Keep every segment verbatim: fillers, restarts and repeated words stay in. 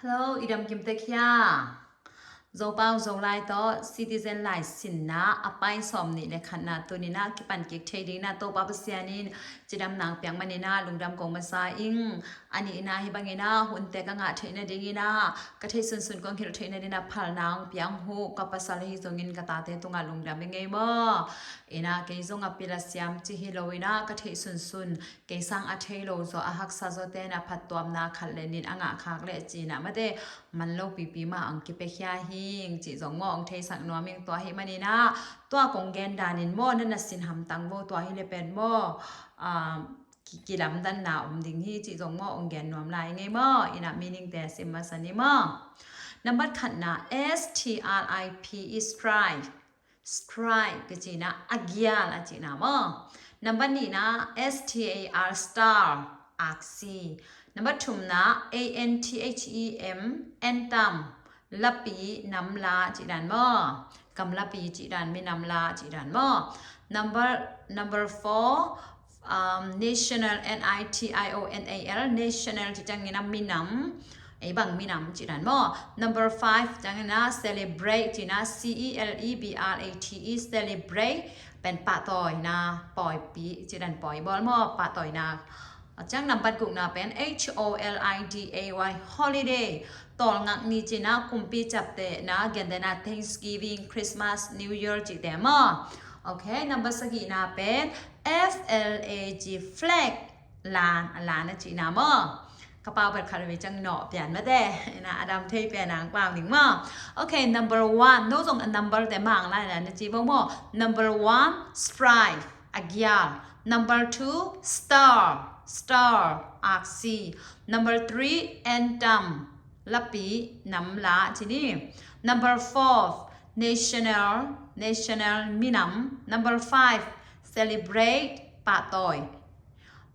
Hello, i dam kim tek hia? Zopau Zolai tawh Citizen laisinna a pai sawm nih le khatna tuninah kipan kik thei dinginah Topa Pasian in cidam nang piang maninah lungdam kong masa ing. A nihna hi banginah hunte ka ngah theihna dinginah ka theih sunsun kong hilh theihna dinah phalna hong piang huh ka pasal hi zongin ka tate tungah lungdam i ngei maw? Inah kei zong a pil a siam ci hi loinah ka theih sunsun kei sang a thei lo zaw a haksa zawte na phattuamna khat le nin a ngah khak le cinah mate man lo pipi mah ang kipe khia hing cih zong maw ang theisak nuam ing. Tua hi maninah tua kong gen danin maw na na sin hamtang vo tua hi le pen maw? Kilamdanna om ding hi cih zong maw ang gen nuam lai ngei maw? Inah meaning te sim masa ni maw? Nambat khatna S T R I P E strike. Strike ka cihna a gial a cihna maw? Nambat nihna S T A R star aksi. Nambat thumna A N T H E M anthem. Lapi namla cihdan maw? Gamlapi cihdan minamla cihdan maw? Number number four um, national, N I T I O N A L, national ci ciangin a minam, ei bang minam ci dan maw? Number five ciangin a celebrate ci na, C E L E B R A T E, celebrate pen pahtawina, pawipi ci dan pawi bawl maw, pahtawina. Ciang number gukna pen H O L I D A Y, holiday. Tawlngak ni ci na, kumpi ciaptehna, gentehna Thanksgiving, Christmas, New Year cihte maw? Ok, number sagihna pen F L A G, flag. Lan, a lan a cihna maw? Ka pau bet khat ve ciang nawh pian mate. Ina a dam thei pian ang pau ning maw? Ok, number one. No zong a number te mang lai na na ci bo maw? Number one, stripe, a gial. Number two, star, star, aksi. Number three, anthem, lapi, namla ci ni. Number four, national, national, minam. Number five, celebrate, pahtawi.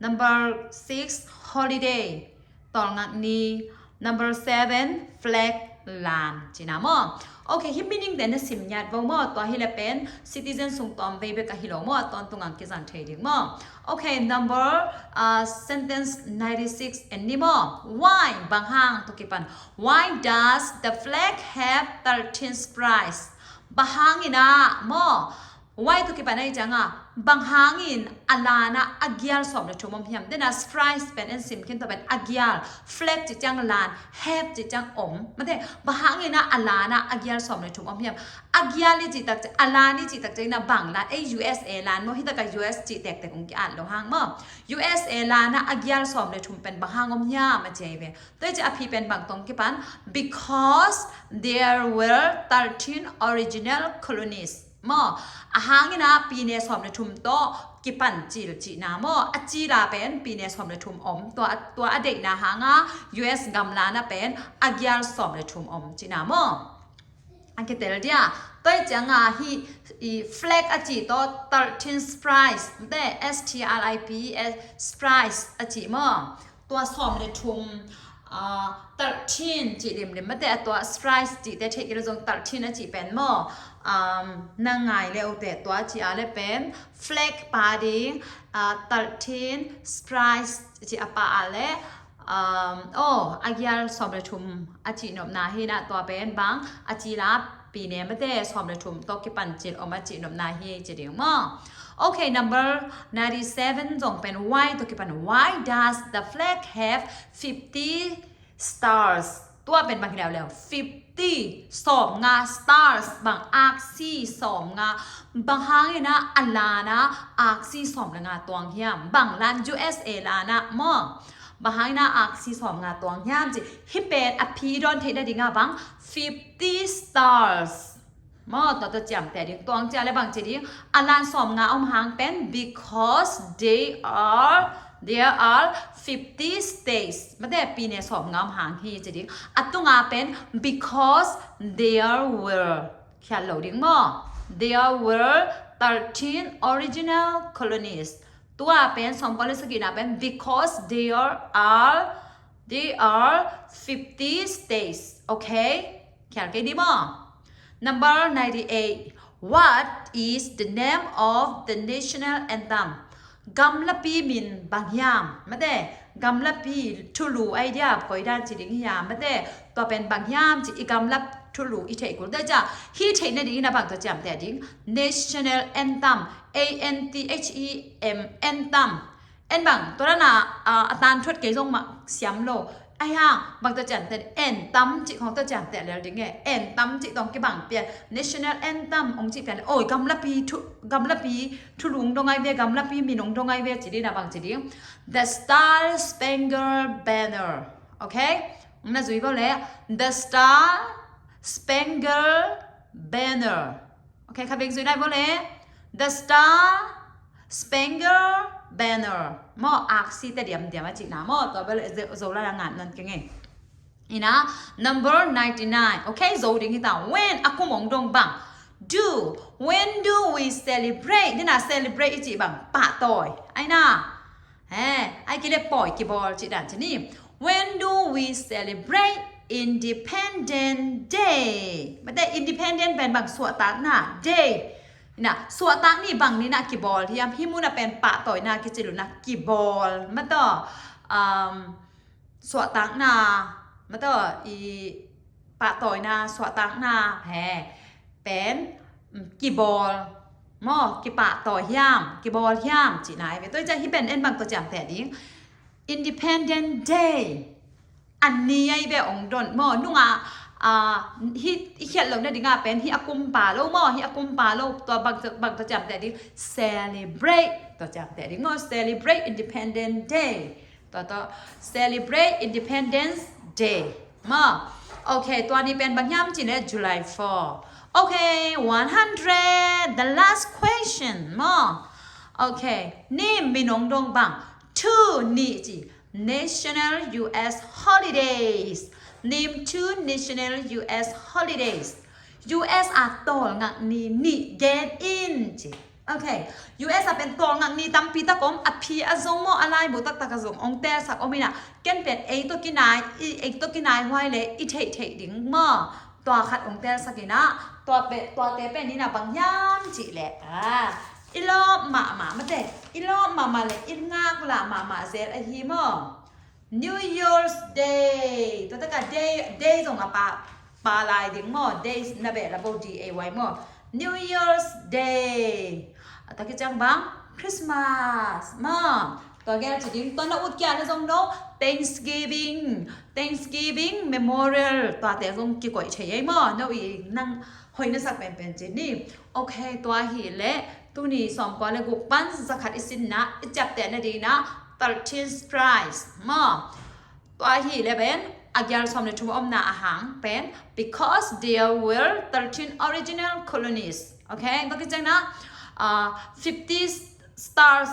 Number six, holiday, tawlngak ni. Number seven, flag, lan cihna maw? Ok, hih meaning te na sim ngiat vo maw? Tua hi le pen citizen sung tawm vei bek a hi lo maw? A tawntung ang kizang thei ding maw? Ok, number uh, sentence ninety six en ni maw? Why? Bang hang? Tua kipan, why does the flag have thirteen stripes? Bang hangin ah maw? Why tua kipan ahi cianga bang hangin a lana a gial sawm le thum om hiam? Dena stripes pen en sim khin tua pen a gial, flag ci ciang lan, have ci ciang om. Mate, bang hangin a lana a gial sawm le thum om hiam? A gial i cih tak ciang, a lan i cih tak ciang ina bang lan, ei U S A lan maw, hi taka U S cih tektek ung ki at lo hang maw? U S A lana a gial sawm le thum pen bang hang om hiam a ci ve. Tua i ci a phi pen bang tong kipan, because there were thirteen original colonies. Maw, a hangin a pine sawm le thum tawh kipan cil cihna maw? A cila pen pine sawm le thum om. Tua, tua a deihna hanga U S gamlana pen a gial sawm le thum om cihna maw? A kitel dia. Tua i cianga hih i flag a cih tawh thirteen stripes, mate, S T R I P E S, stripes a cih maw? Tua sawm le thum, ah, thirteen cih limlim mate, a tua stripes cihte theih kei le zong thirteen a cih pen maw? Um, na ngai le ute tua cih a le pen flag pa ding, ah, thirteen stripes cih a pa a le, um, oh, a gial sawm le thum a cih nopna hi na tua pen bang a cila pine mate sawm le thum tawh kipan cil om a cih nopna hi ci ding maw? Ok, number ninety seven zong pen why tawh kipan, why does the flag have fifty stars? Tua pen bang hi leuleu, fifty, sawm nga, stars bang, aksi sawm nga. Bang hangin a lana aksi sawm le nga tuang hiam? Bang lan, U S A lana maw? Bang hangin a aksi sawm nga tuang hiam ci. Hih pen a phi dawn theihna dinga bang fifty stars. Maw, tua tua ciamteh ding tuang cia le bang ci ding. A lan sawm nga om hang pen because they are, there are fifty states. Mate pine sawm nga om hang hi ci ding. A tunga pen because there were. Khial lo ding maw? There were thirteen original colonies. Tua pen sawm kua le sagihna pen because there are, there are fifty states. Ok? Khial kei di maw? Number ninety-eight. What is the name of the national anthem? Gamlapi min bang hiam? Mate, Gamlapi thulu idea koi dan ci ding hiam, mate, tua pen bang hiam ci i gamlap thulu i theih kul. Tua ciang hih theih nading in a bang tawh ciamteh ding? National anthem, A N T H E M, anthem. En bang, tua dan a, a, a tan thuat kei zong mah siam lo. Ahi hang, bang tawh ciamteh, anthem cih khong tawh ciamteh lel ding e. Anthem cih tawh kibang pian. National anthem ong cih pian. Oi, gamlapi thu, gamlapi thulu ong dong ai ve, gamlapi min ong dong ai ve, ci ding a bang ci ding? The Star Spangled Banner. Okay? Na zui vo le. The Star Spangled Banner. Okay, kha beng zui nai vo le. The Star Spangled Banner. Maw, aksi te diamdiam a cihna maw, tua bel Zo, Zo lai a ngat non keng e. Ina, number ninety-nine. Okay, Zo ding hi ta. When, a kum ong dong bang. Do, when do we celebrate? Dina celebrate i cih bang, pahtawi. Ai na. He, ai kei le pawi kibawl cih dan ci ni. When do we celebrate Independent Day? Mate, independent pen bang, suahtakna day. Na, suahtak ni bang ni na kibawl hiam, hih mun a pen pahtawina kici lo na kibawl. Mate, um, suahtakna, mate, i pahtawina, suahtakna, he, pen, mm, kibawl, maw, kipahtawi hiam, kibawl hiam, cihna ai ve. Tua ciang hih pen en bang tawh ciamteh ding. Independent Day. A ni ai ve ong don maw, nunga, a, hih i khiat lo nading a pen, hih a kum pha lo maw, hih a kum pha lo, tua bang, bang tawh ciamteh ding, celebrate, tawh ciamteh ding maw, celebrate Independent Day. Tua, tua, celebrate Independence Day. Maw. Okay, tua ni pen bang hiam ci le July four. Okay, one hundred, the last question. Maw. Okay, name, min ong dong bang. Two, nih ci. National U S holidays. Name two national U S holidays. U S a tawlngak ni nih gen in ci. Okay. U S a pen tawlngak ni tampi tak om, a phi a zong maw, a laibu taktak a zong ong telsak om ina. Ken pen ei tawh kinai, i, ei tawh kinai huai le i theih theih ding maw. Tua khat ong telsak ina, tua pe, tuate pen ina bang hiam cih le. A, i lawp mahmah mate, i lawp mahmah le i ngaklah mahmah zel ahi maw. New Year's Day. Tua taka day, day zong a pa, pa lai ding maw. Day na beh la bo D A Y maw. New Year's Day. A taki ciang bang Christmas maw. Tua gel ci ding, tua na ut kia na zong no. Thanksgiving. Thanksgiving Memorial. Tuate zong kikoih thei ei maw. No i nang hoih na sak penpen ci ni. Okay, tua hi le. Tuni sawmkua le guk pan zakhat i sinna, i ciapteh nading ina, thirteen stars. Maw. Tua hi le pen, a gial sawm le thum omna a hang pen, because there were thirteen original colonies. Okay, tua kiciangna, uh, fifty stars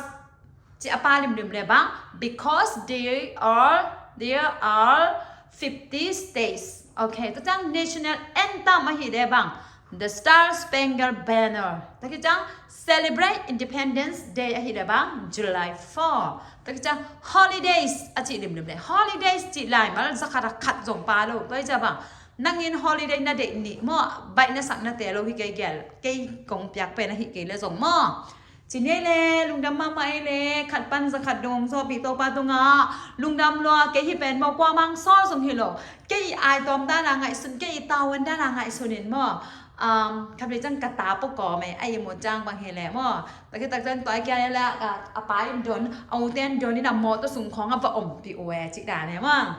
ci a pa limlim le bang, because there are, there are fifty states. Okay, tua ciang national anthem ahi le bang, The Star Spangled Banner. Tua kiciang celebrate Independence Day ahi le bang, July four. Tua kiciang holidays a ci limlim le. Holidays ci lai mal, zakhat a khat zong pa lo. Tua hi ciang bang, nangin holiday na deih nih maw, baih na sak na te lo hi kei gel. Kei kong piak pen ahi kei le zong maw. Ci ni ei le, lungdam mahmah ei le, khat pan zakhat dong, zawhpih Topa tungah lungdam lua, kei hi pen maw, kuamang sawl zong hi lo. Kei i ai tawm dana ngaihsun, kei i tavuan dana ngaihsun in maw. Um, khat vei ciang ka ta pawh kawm e, a i mut ciang bang hi le maw. Tua khit tak ciang tua i kia le, a, a pa in don, a ute in don in a mawtaw sung khawng a va ompih uh e, cih dan e maw.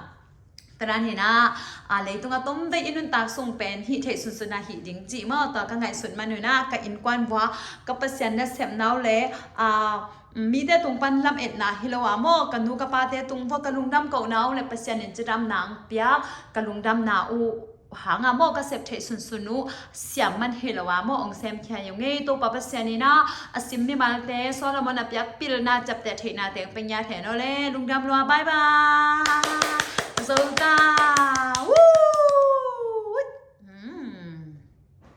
Tua dan hi na, a, leitung a tom vei i nuntak sung pen hih theih sunsun a hih ding cih maw, tua ka ngaihsut man uh na, ka innkuan vua, ka Pasian nasepna uh le, a, mite tung pan lametna hi lo a maw, ka nu ka pate tung vua ka lungdam kohna uh le Pasian in cidamna ang pia, ka lungdamna uh hanga maw ka sep theih sunsun uh siam man hi lo a maw, ong semkhia hi ung ei. Topa Pasian in a, a sim mimalte Solomon a piak pilna ciapteh theihna teng pia ngiat hen aw le. Lungdam lua, bye bye. Zo ta.